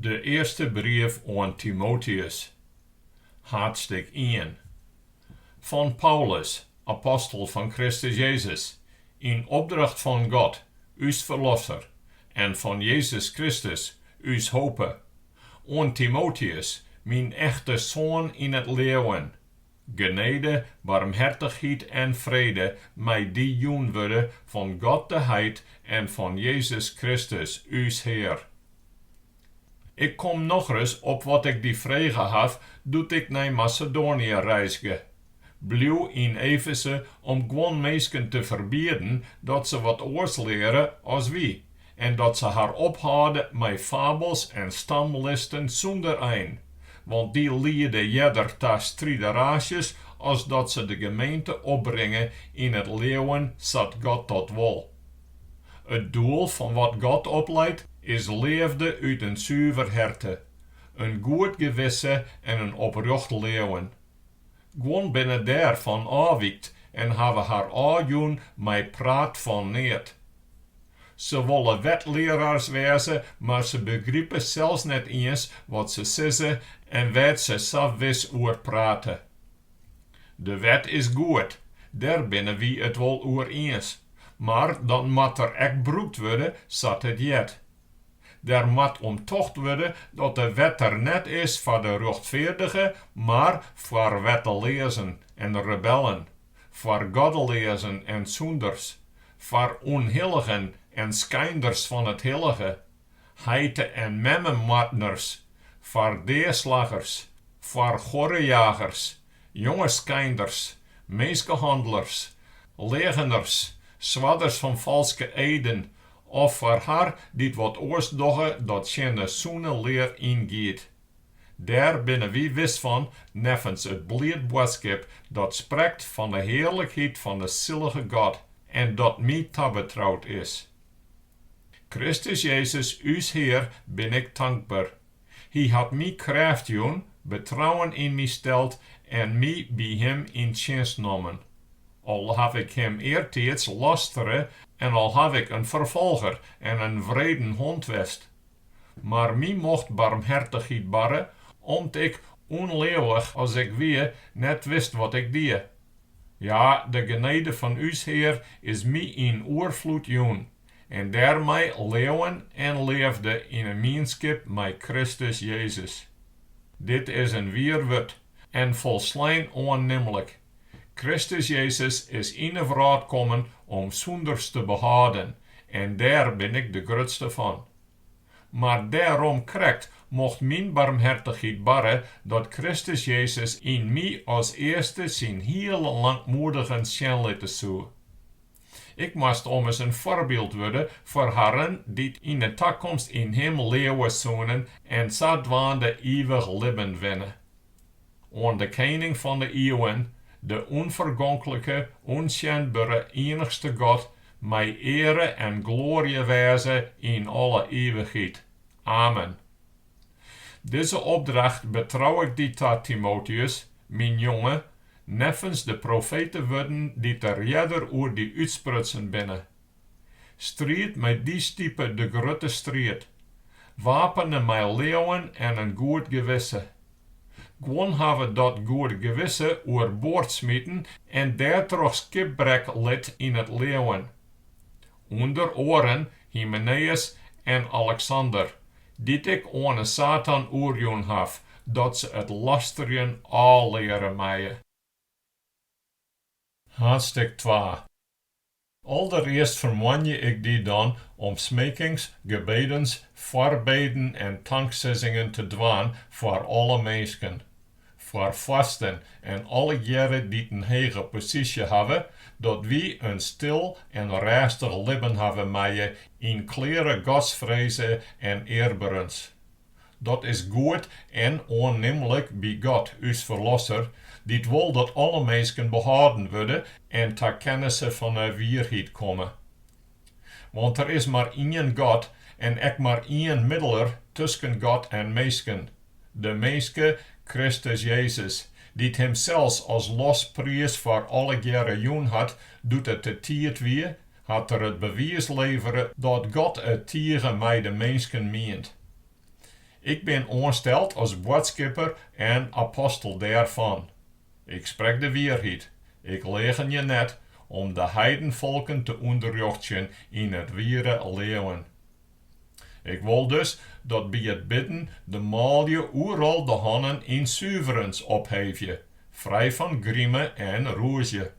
De earste brief oan Timoteüs, haadstik ien. Fan Paulus, apostel fan Kristus Jezus, yn opdracht fan God, ús Ferlosser, en fan Jezus Kristus, ús hope, oan Timoteüs, myn echte soan yn it leauwen, Genede, barmhertichheid en frede mei dy jûn wurde fan God de Heit en fan Jezus Kristus, ús Hear. Ik kom nochris op wat ik dy frege haw doe't ik nei Masedoanië reizge. Bliuw yn Efeze om guon minsken te ferbieden dat se wat oars leare as wy en dat se har ophâlde mei fabels en stamlisten sûnder ein, want dy liede earder ta strideraasjes as dat se de gemeente opbringe yn it leauwen sa't God dat wol. It doel fan wat God opleit is leafde út in suver herte, in goed gewisse en in oprjocht leauwen. Guon binne dêr fan ôfwykt en hawwe har ôfjûn mei praat fan neat. Se wolle wetlearaars wêze, mar se begripe sels net iens wat se sizze en wêr't se sa wis oer prate. De wet is goed, dêr binne wy it wol oer iens, mar dan moat er ek brûkt wurde sa't it heart. Der moat om tocht wurde dat de wet der net is foar de rjochtfeardige, mar foar wetteleazen en rebellen, foar goddeleazen en sûnders, foar ûnhilligen en skeinders fan it hillige, heite en memmemoardners, foar deaslaggers, foar goarrejagers, jongeskeinders, minskehannelers, leageners, swarders fan falske eden of foar har dy't wat oars dogge dat tsjin 'e sûne lear yngiet. Dêr binne wy wis fan neffens it bliid boadskip dat sprekt fan 'e hearlikheid fan 'e sillige God en dat my tabetroud is. Kristus Jezus, ús Hear, bin ik tankber. Hy hat my krêft jûn, betrouwen yn my steld en my by Him yn tsjinst nommen. Al haw ik Him eartiids lastere en al haw ik in ferfolger en in wreden hond west. Mar my mocht barmhertichheid barre, om't ik, ûnleauwich as ik wie, net wist wat ik die. Ja, de genede fan ús Hear is my yn oerfloed jûn, en dêrmei leauwen en leafde yn 'e mienskip mei Kristus Jezus. Dit is in wier wurd en folslein oannimlik, Kristus Jezus is yn 'e wrâld kommen om sûnders te behâlden, en dêr bin ik de grutste fan. Mar dêrom krekt mocht myn barmhertichheid barre dat Kristus Jezus yn my as earste syn hiele lankmoedigens sjen litte soe. Ik moast ommers in foarbyld wurde foar harren dy't yn 'e takomst yn Him leauwe soenen en sadwaande ivich libben winne. Oan de Kening fan de ieuwen, de ûnfergonklike, ûnsjenbere iennichste God, mei eare en gloarje wêze yn alle ivichheid. Amen. Dizze opdracht betrou ik dy ta, Timoteüs, myn jonge, neffens de profetewurden dy't der earder oer dy útsprutsen binne. Striid mei dy stipe de grutte striid, wapene mei leauwen en in goed gewisse. Guon hawwe dat goede gewisse oerboard smiten en dêrtroch skipbrek lit yn it leauwen. Ûnder oaren Hymeneus en Aleksander, dy't ik oan 'e Satan oerjûn haw, dat se it lasterjen ôfleare meie. Haadstik twa. Alderearst fermoanje ik dy dan om smekings, gebedens, foarbeden en tanksizzingen te dwaan foar alle minsken, foar foarsten en allegearre dy't in hege posysje hawwe, dat wy in stil en rêstich libben hawwe meie yn kleare godsfreze en earberens. Dat is goed en oannimlik by God, ús Ferlosser, dy't wol dat alle minsken behâlden wurde en ta kennisse fan 'e wierheid komme. Want der is mar ien God en ek mar ien middeler tusken God en minsken, de minske Kristus Jezus, dy't himsels as lospriis foar allegearre jûn hat doe't it de tiid wie, hat er it bewiis levere dat God it tige mei de minsken mient. Ik bin oansteld as boadskipper en apostel dêrfan. Ik sprek de wierheid, ik leagenje net, om de heidenfolken te ûnderrjochtsjen yn it wiere leauwen. Ik wol dus dat by it bidden de manlju oeral de hannen yn suverens opheefje, frij fan grime en rûzje.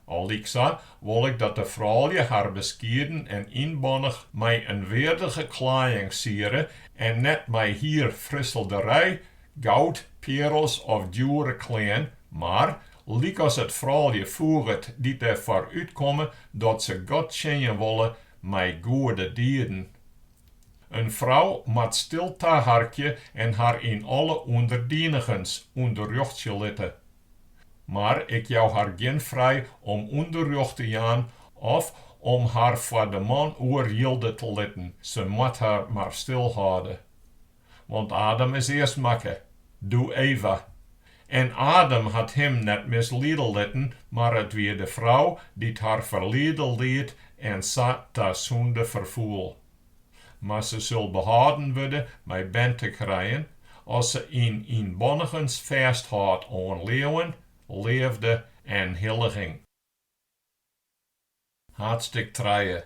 Allyksa wol ik dat de froulju har beskieden en ynbannich mei in weardige klaaiïng siere en net mei hierfrisselderij, goud, pearels of djoere klean, mar, lykas it froulju foeget dy't derfoar útkomme dat se God tsjinje wolle, mei goede dieden. In frou moat stil taharkje en har yn alle ûnderdienigens ûnderrjochtsje litte. Mar ik jou har gjin frij om ûnderrjocht te jaan of om har foar de man oerjilde te litten, se moat har mar stil hâlde. Want Adam is earst makke, doe Eva. En Adam hat him net misliede litten, mar it wie de frou dy't har ferliede liet en sa ta sûnde ferfoel. Mar se sil behâlden wurde mei bern te krijen, as se yn ynbannigens fêsthâldt oan leauwen, leafde en hilliging. Haadstik trije.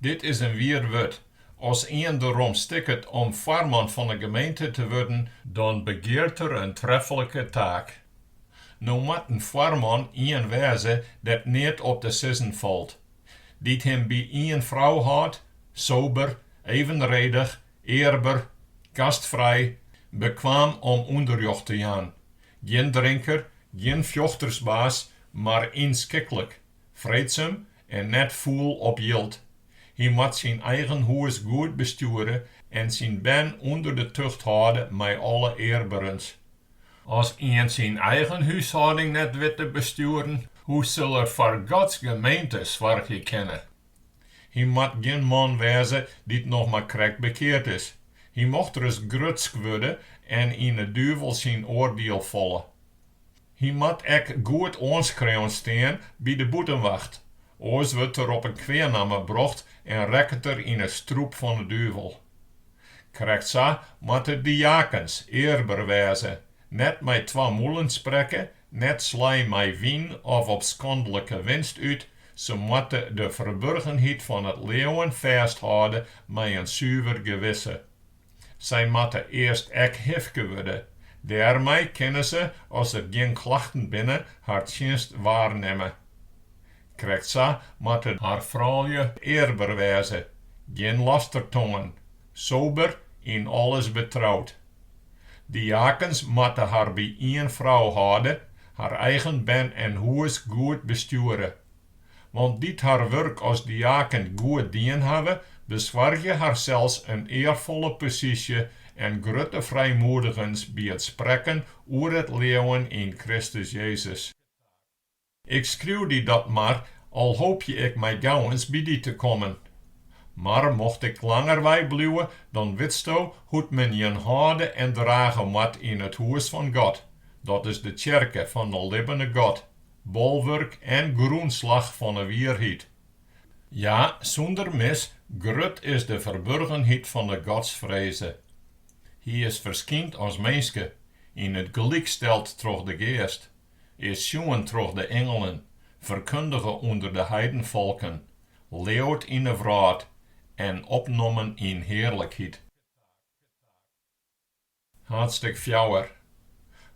Dit is in wier wurd, As ien derom stikket om foarman fan 'e gemeente te wurden, dan begeart er in treflike taak. No moat in foarman ien wêze dêr't neat op te sizzen falt, dy't him by ien frou hâldt, sober, evenredich, earber, gastfrij, bekwaam om ûnderrjocht te jaan, gjin drinker, gjin fjochtersbaas, mar ynskiklik, freedsum en net fûl op jild. Hy moat syn eigen hûs goed bestjoere en syn bern ûnder de tucht hâlde mei alle earberens. As ien syn eigen húshâlding net wit te bestjoeren, hoe sil er foar Gods gemeente soargje kinne? Hy moat gjin man wêze dy't noch mar krekt bekeard is. Hy mocht ris grutsk wurde en yn 'e duvel syn oardiel falle. Hy moat ek goed oanskreaun stean by de bûtenwacht, oars wurdt er op 'e kweanamme brocht en rekket er yn 'e strûp fan 'e duvel. Krektsa moatte diakens earber wêze, net mei twa mûlen sprekke, net slij mei wyn of op skandlike winst út, se moatte de ferburgenheid fan it leauwen fêsthâlde mei in suver gewisse. Sy moatte earst ek hifke wurde. Dêrmei kinne se, as der gjin klachten binne, har tsjinst waarnimme. Krektsa moatte har froulju earber wêze, gjin lastertongen, sober, yn alles betroud. Diakens moatte har by ien frou hâlde, har eigen bern en hûs goed bestjoere. Want dy't har wurk as diaken goed dien hawwe, besoargje harsels in earfolle posysje en grutte frijmoedigens by it sprekken oer it leauwen yn Kristus Jezus. Ik skriuw dy dat mar, al hoopje ik mei gauwens by dy te kommen. Mar mocht ik langer weibliuwe, dan witsto hoe't men jin hâlde en drage moat yn it hûs fan God, dat is de tsjerke fan de libbene God, bolwurk en grûnslach fan 'e wierheid. Ja, sûnder mis, grut is de ferburgenheid fan 'e Godsfreze. Hy is ferskynd as minske, yn it gelyk steld troch de Geast, is sjoen troch de ingelen, ferkundige ûnder de heidenfolken, leaud yn 'e wrâld en opnommen yn hearlikheid. Haadstik fjouwer.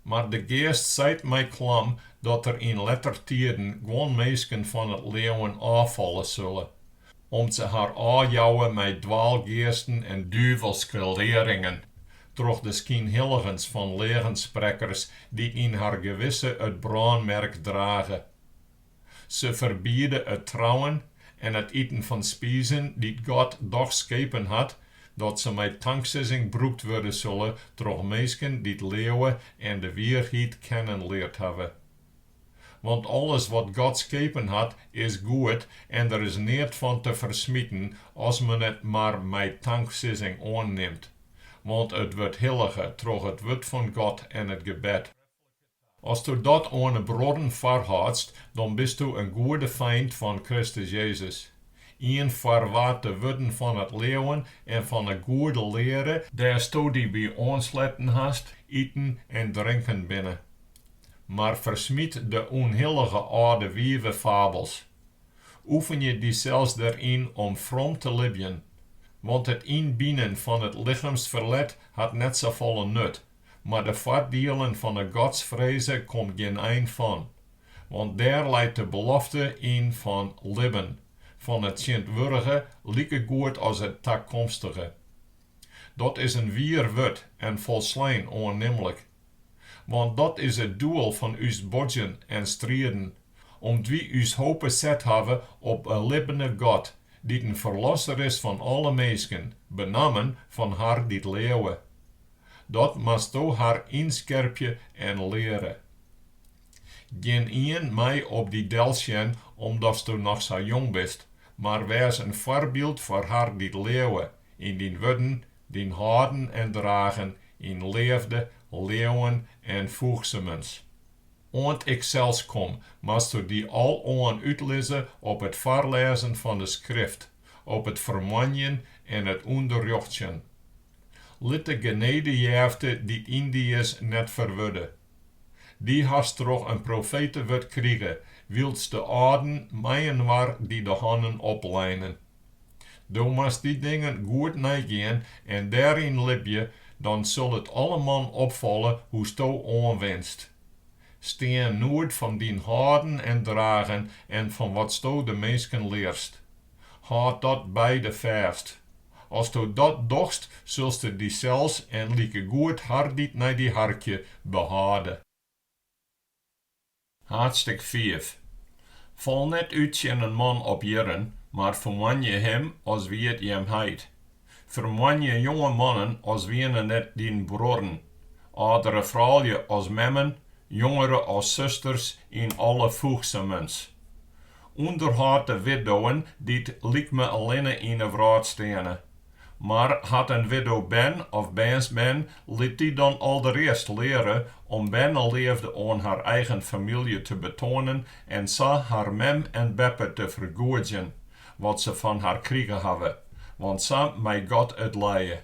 Mar de Geast seit mei klam dat der yn letter tiden guon minsken fan it leauwen ôffalle sulle, om't se har ôfjouwe mei dwaalgeasten en duvelske learingen, troch de skynhilligens fan leagensprekkers dy't yn har gewisse it brânmerk drage. Se ferbiede it trouwen en it iten fan spizen dy't God dochs skepen hat, dat se mei tanksizzing brûkt wurde sulle troch minsken dy't leauwe en de wierheid kennen leard hawwe. Want alles wat God skepen hat, is goed en der is neat fan te fersmiten as men it mar mei tanksizzing oannimt, want it wurdt hillige troch it wurd fan God en it gebed. Asto dat oan 'e bruorren foarhâldst, dan bisto in goede feint fan Kristus Jezus. Ien foar wa't de wurden fan it leauwen en fan 'e goede leare, dêrsto dy by oansletten hast, iten en drinken binne. Mar fersmyt de ûnhillige âlde-wive-fabels. Oefenje dysels deryn om from te libjen, want it ynbinen fan it lichemsferlet hat net safolle nut, mar de foardielen fan 'e godsfreze komt gjin ein fan. Want dêr leit de belofte yn fan libben, fan it tsjintwurdige likegoed as it takomstige. Dat is in wier wurd en folslein oannimlik. Want dat is it doel fan ús bodzjen en striden, om't wy ús hope set hawwe op 'e libbene God, dy't in Ferlosser is fan alle minsken, benammen fan har dy't leauwe. Dat moatsto har ynskerpje en leare. Gjinien mei op dy delsjen omdatsto noch sa jong bist, mar wês in foarbyld foar har dy't leauwe, yn dyn wurden, dyn hâlden en dragen, yn leafde, leauwen en foechsumens. Oant ik sels kom, moatsto dy aloan útlizze op it foarlêzen fan de Skrift, op it fermoanjen en it ûnderrjochtsjen. Lit de genedejefte dy't yn dy is net ferwurde. Dy hast troch in profetewurd krige, wylst de âlden mei-inoar dy de hannen opleinen. Do moatst dy dingen goed neigean en dêryn libje, dan sil it alleman opfalle hoesto oanwinst. Stean noed fan dyn hâlden en dragen en fan watsto de minsken learst. Hâld dat beide fêst. Asto dat dochst, silste dysels en likegoed har dy't nei dy harkje, behâlde. Haadstik fiif. Fal net út tsjin in man op jierren, mar fermoanje him as wie it jim heit. Fermoanje jonge mannen as wienen it dyn bruorren, âldere froulju as memmen, jongere as susters yn alle foechsumens. Ûnderhâld de widdowen dy't lykme-allinne yn 'e wrâld steane. Mar hat in widdo bern of bernsbern, lit dy dan alderearst leare om berneleafde oan har eigen famylje te betoanen en sa har mem en beppe te fergoedzjen, wat se fan har krige hawwe, want sa mei God it lije.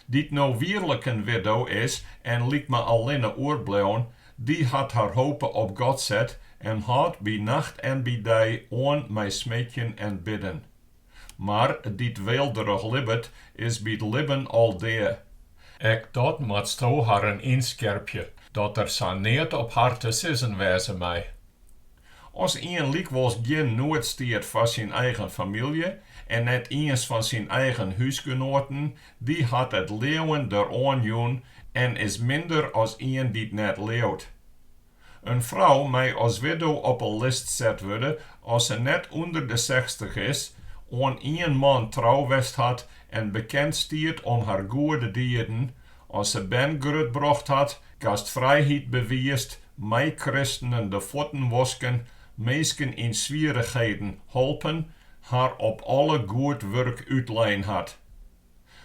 Dy't no wierlik in widdo is en lykme-allinne oerbleaun, dy hat har hope op God set en hâldt by nacht en by dei oan mei smeekjen en bidden. Mar dy't weelderich libbet, is by't libben al dea. Ek dat moatsto harren ynskerpje, dat der sa neat op har te sizzen wêze mei. As ien lykwols gjin noed stiet foar syn eigen famylje en net iens fan syn eigen húsgenoaten, dy hat it leauwen deroan jûn en is minder as ien dy't net leaut. In frou mei as widdo op 'e list set wurde as se net ûnder de 60 is, oan ien man trou west hat en bekend stiet om har goede dieden, as se bern grutbrocht hat, gastfrijheid bewiist, mei-kristenen de fuotten wosken, minsken yn swierrichheden holpen, har op alle goed wurk útlein hat.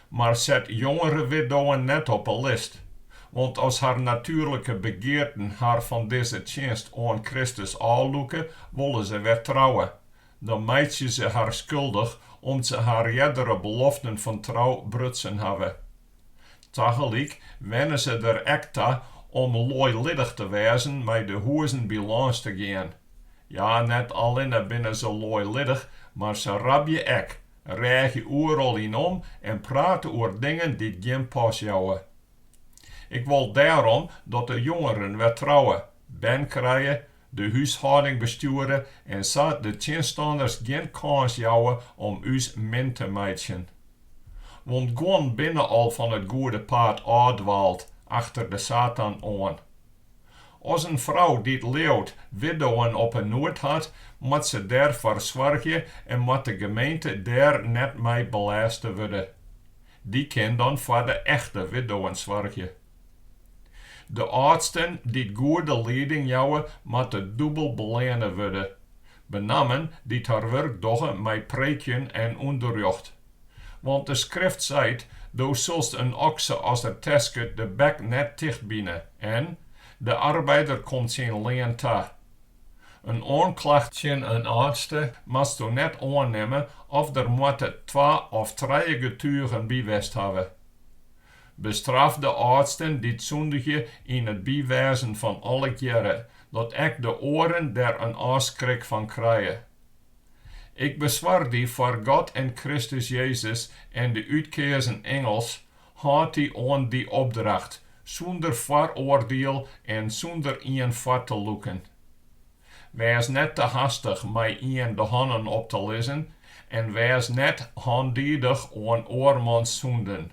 Mar set jongere widdowen net op 'e list, want as har natuerlike begearten har fan dizze tsjinst oan Kristus ôflûke, wolle se wer trouwe. Dan meitsje se har skuldich om't se har eardere beloften fan trou brutsen hawwe. Tagelyk wenne se der ek ta om loailiddich te wêzen mei de hûzen by lâns te gean. Ja, net allinne binne se loailiddich, mar se rabje ek, reagje oeral yn om en prate oer dingen dy't gjin pas jouwe. Ik wol dêrom dat de jongeren wer trouwe, bern krije, de húshâlding bestjoere en sa de tsjinstanners gjin kâns jouwe om ús min te meitsjen. Want guon binne al fan it goede paad ôfdwaald, achter de satan oan. As in frou dy't leaut widdowen op 'e noed hat, moat se dêr foar soargje en moat de gemeente dêr net mei belêste wurde. Dy kin dan foar de echte widdowen soargje. De âldsten dy't goede lieding jouwe, moatte dûbel beleanne wurde, benammen dy't har wurk dogge mei preekjen en ûnderrjocht. Want de Skrift seit, Do silst in okse as er tersket de bek net tichtbine en, De arbeider komt syn lean ta. In oanklacht tsjin in âldste moatsto net oannimme of der moatte twa of trije getugen by west hawwe. Bestraf de âldsten dy't sûndigje yn it bywêzen fan allegearre, dat ek de oaren der in ôfskrik fan krije. Ik beswar dy foar God en Kristus Jezus en de útkeazen ingels, hâld dy oan dy opdracht, sûnder foaroardiel en sûnder ien foar te lûken. Wês net te hastich mei ien de hannen op te lizzen en wês net handiedich oan oarmans sûnden.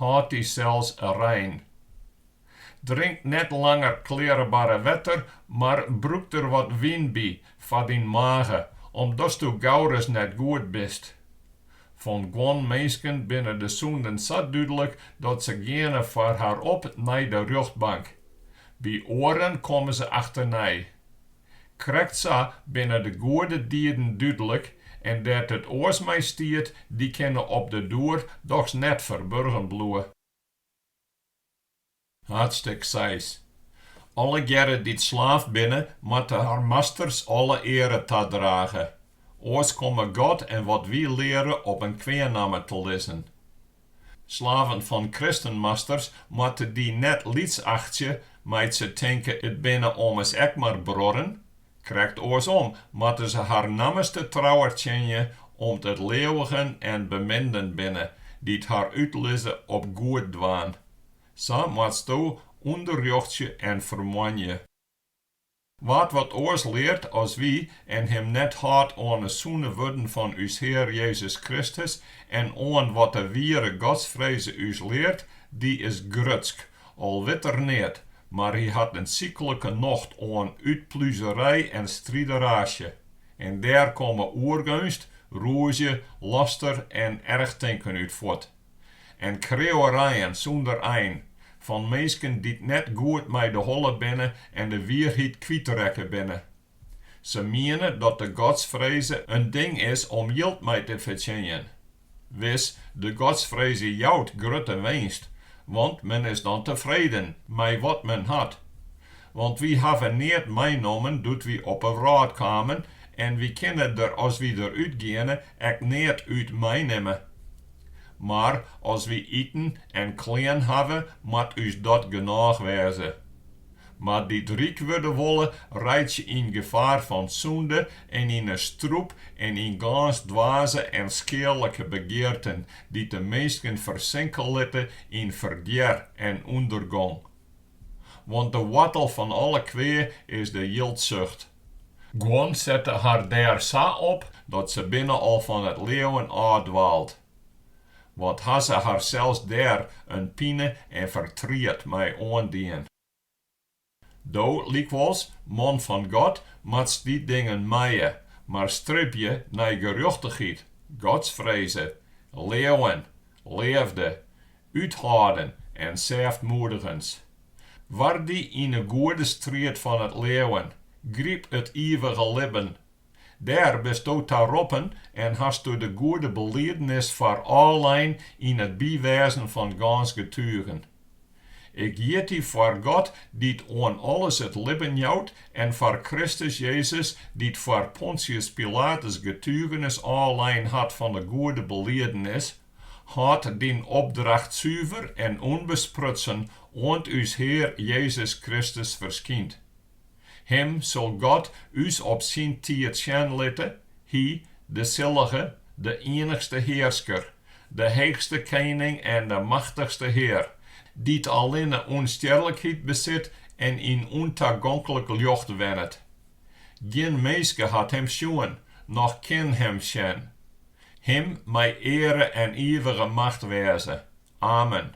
Hâld dysels rein. Drink net langer klearebare wetter, mar brûk der wat wyn by foar dyn mage, omdatsto gauris net goed bist. Fan guon minsken binne de sûnden sa dúdlik dat se geane foar har op nei de rjochtbank. By oaren komme se achternei. Krekt sa binne de goede dieden dúdlik en dêr't it oars mei stiet, dy kinne op de doer dochs net ferburgen bliuwe. Haadstik seis. Allegearre dy't slaaf binne, moatte har masters alle eare tadrage. Oars komme God en wat wy leare op in kweanamme te lizzen. Slaven fan kristenmasters moatte dy net lyts achtsje, mei't se tinke it binne ommers ek mar bruorren. Krekt oarsom moatte se har nammenste trouwer tsjinje om't it leauwigen en beminden binne, dy't har útlizze op goed dwaan. Sa moatsto ûnderrjochtsje en fermoanje. Wa't wat oars leart as wy en him net hâldt oan 'e sûne wurden fan ús Hear Jezus Kristus en oan wat de wiere godsfreze ús leart, dy is grutsk, al wit er neat, mar hy hat in syklike nocht oan útpluzerij en strideraasje. En dêr komme oergeunst, rûzje, laster en erchtinken út fuort. En kreauwerijen sûnder ein, fan minsken dy't net goed mei de holle binne en de wierheid kwytrekke binne. Se miene dat de godsfreze in ding is om jild mei te fertsjinjen. Wis, de godsfreze jout grutte winst, want men is dan tefreden mei wat men hat. Want wy hawwe neat meinommen doe't wy op 'e wrâld kamen en wy kinne der as wy der útgeane ek neat út meinimme. Mar as wy iten en klean hawwe, moat ús dat genôch wêze. Mar dy't ryk wurde wolle, reitsje yn gefaar fan sûnde en yn 'e strûp en yn gâns dwaze en skealike begearten, dy't de minsken fersinke litte yn ferdjer en ûndergong. Want de woartel fan alle kwea is de jildsucht. Guon sette har dêr sa op dat se binne al fan it leauwen ôfdwaald. Wat ha se harsels dêr in pine en fertriet mei oandien. Do, lykwols, man fan God, moatst dy dingen mije, mar stribje nei gerjochtichheid, godsfreze, leauwen, leafde, úthâlden en sêftmoedigens. War dy yn 'e goede striid fan it leauwen, gryp it ivige libben. Dêr bisto ta roppen en hasto de goede belidenis foar ôflein yn it bywêzen fan gâns getugen. Ik hjit dy foar God dy't oan alles it libben jout en foar Kristus Jezus dy't foar Pontius Pilatus getugenis ôflein hat fan de goede belidenis, Hâld dyn opdracht suver en ûnbesprutsen oant ús Hear Jezus Kristus ferskynt. Him sil God ús op syn tiid sjen litte, Hy, de Sillige, de iennichste Hearsker, de heechste Kening en de machtichste Hear, dy't allinne ûnstjerlikheid besit en yn ûntagonklik ljocht wennet. Gjin minske hat Him sjoen, noch kin Him sjen. Him mei eare en ivige macht wêze. Amen.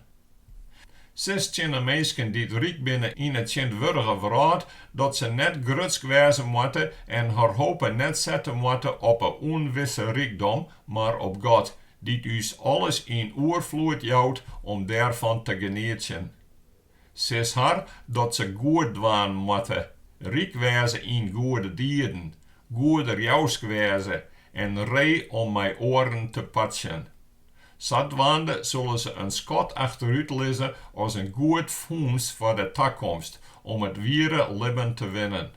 Sis tsjin 'e minsken dy't ryk binne yn 'e tsjintwurdige wrâld, dat se net grutsk wêze moatte en har hope net sette moatte op 'e ûnwisse rykdom, mar op God, dy't ús alles yn oerfloed jout om dêrfan te genietsjen. Sis har dat se goed dwaan moatte, ryk wêze yn goede dieden, goederjousk wêze en ree om mei oaren te partsjen. Sadwaande sulle se in skat achterút lizze as in goed fûns foar de takomst om it wiere libben te winnen.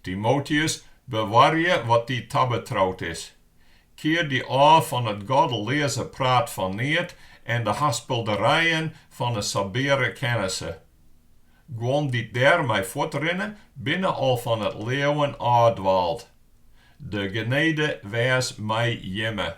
Timóteüs, bewarje wat dy tabetroud is. Kear dy ôf fan it goddeleaze praat fan neat en de haspelderijen fan 'e sabeare kennisse. Guon dy't dêrmei fuortrinne, binne al fan it leauwen ôfdwaald. De genede wês mei jimme.